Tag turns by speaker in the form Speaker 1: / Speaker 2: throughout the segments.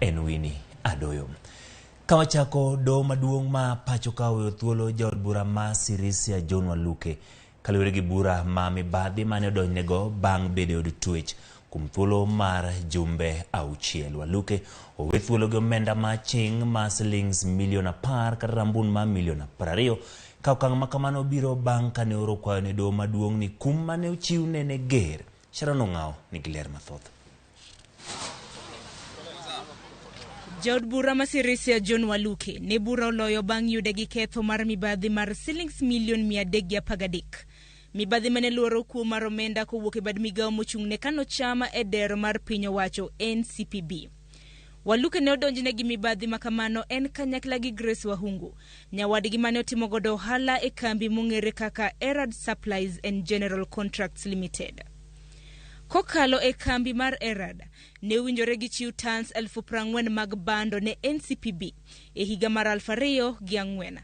Speaker 1: en Winnie Adoyo. Ka wachako, doho maduong' ma pacho ka oweyo thuolo jaod bura ma Sirisia John Waluke kaluwore gi bura ma mibadhi mane odonjnego bang' bedo e od twech kuom thuolo mar jumbe auchiel. Waluke owe thuolo gi omenda ma aching' ma silings milion 10 kata rambun ma milion 20 ka okang' ma kamano biro bang' kane oro kwayo ne doho maduong' ni kum mane ochiwne ne ger. Sharon Ong'awo nigi ler mathoth.
Speaker 2: Jaod bura ma Sirisia John Waluke ne bura oloyo bang' yude gi ketho mar mibadhi mar silings milion 313. Mibadhi mane luoro kuo mar omenda kowuok e bad migawo mochung' ne kano cham e dero mar piny owacho NCPB. Waluke ne odonjne gi mibadhi ma kamano en kanyakla gi Grace Wahungu, nyawadgi mane otimo godo ohala e kambi mong'ere kaka Erad Supplies and General Contracts Limited. Kokalo e kambi mar Erad, ne owinjore gichiw tans 40,000 mag bando ne NCPB e higa mar 2004.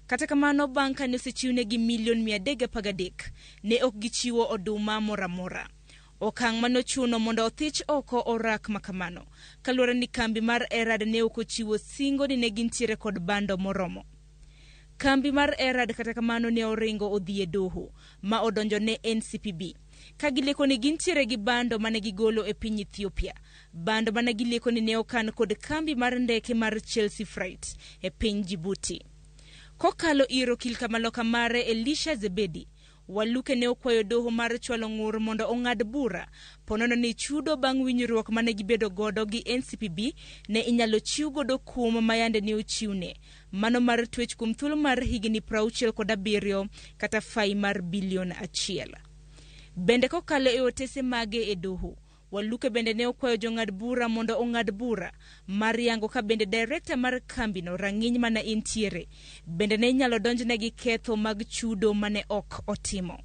Speaker 2: Kata kamano, bang' kane osechiwnegi milion 313, ne ok gichiwo oduma moro amora. Okang' mane ochuno mondo othich oko orak ma kamano, kaluwore ni kambi mar Erad ne ok ochiwo singo ni ne gintiere kod bando moromo. Kambi mar Erad kata kamano ne oringo odhi e doho ma odonjo ne NCPB ka gileko ni gintiere gi bando mane gigolo e piny Ethiopia, bando mane gileko ni ne okan kod kambi mar ndeke mar Chelsea Freight e piny Djibouti. Kokalo ir okil kamaloka mare Elisha Zebedi, Waluke ne okwayo doho mar chwalo ng'ur mondo ong'ad bura ponono ni chudo bang' winjruok mane gibedo godo gi NCPB ne inyalo chiw godo kum ma yande ne ochiwne, mano mar twech kuom thuolo mar higni 67 kata fai mar bilion achiel. Bende kokalo e otese mage e doho, Waluke bende ne okwayo jong'ad bura mondo ong'ad bura mar yango ka bende director mar kambino rang'iny mana entiere bende ne inyalo donjne gi ketho mag chudo mane ok otimo.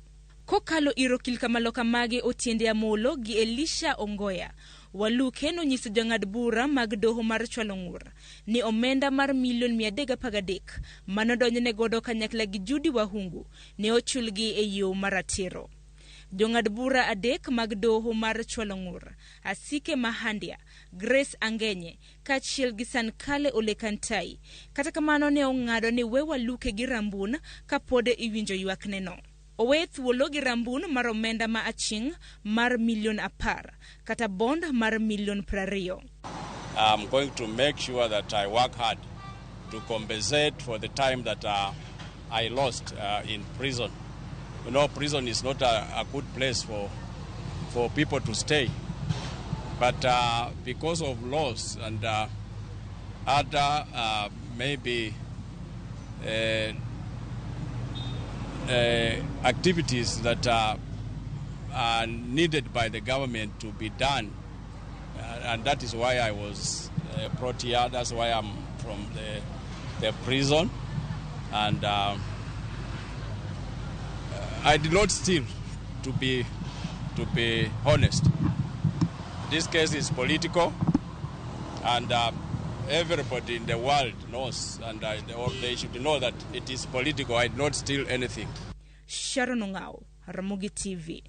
Speaker 2: Kokalo ir okil kamaloka mage Otiende Amolo gi Elisha Ongoya, Waluke nonyiso jong'ad bura mag doho mar chwalo ng'ur ni omenda mar milion 313 manodonjne godo kanyakla gi Judy Wahungu ne ochulgi e yo maratiro. Jong'ad bura adek mag doho mar chwalo ng'ur, Asike Mahandia, Grace Angenye kaachiel gi Sankale Ole Kantai, kata kamano ne ong'ado ni we Waluke gi Rambun kapod iwinjo ywakneno. Oweye thuolo gi Rambun mar omenda ma aching' mar milion 10 kata bond mar milion 20.
Speaker 3: I'm going to make sure that I work hard to compensate for the time that I lost in prison. Prison is not a good place for people to stay. But because of laws and other maybe activities that are needed by the government to be done, and that is why I was brought here. That's why I'm from the prison. And I did not steal, to be honest. This case is political, and everybody in the world knows, and or they should know that it is political. I did not steal anything.
Speaker 2: Sharon Ong'ao, Ramogi TV.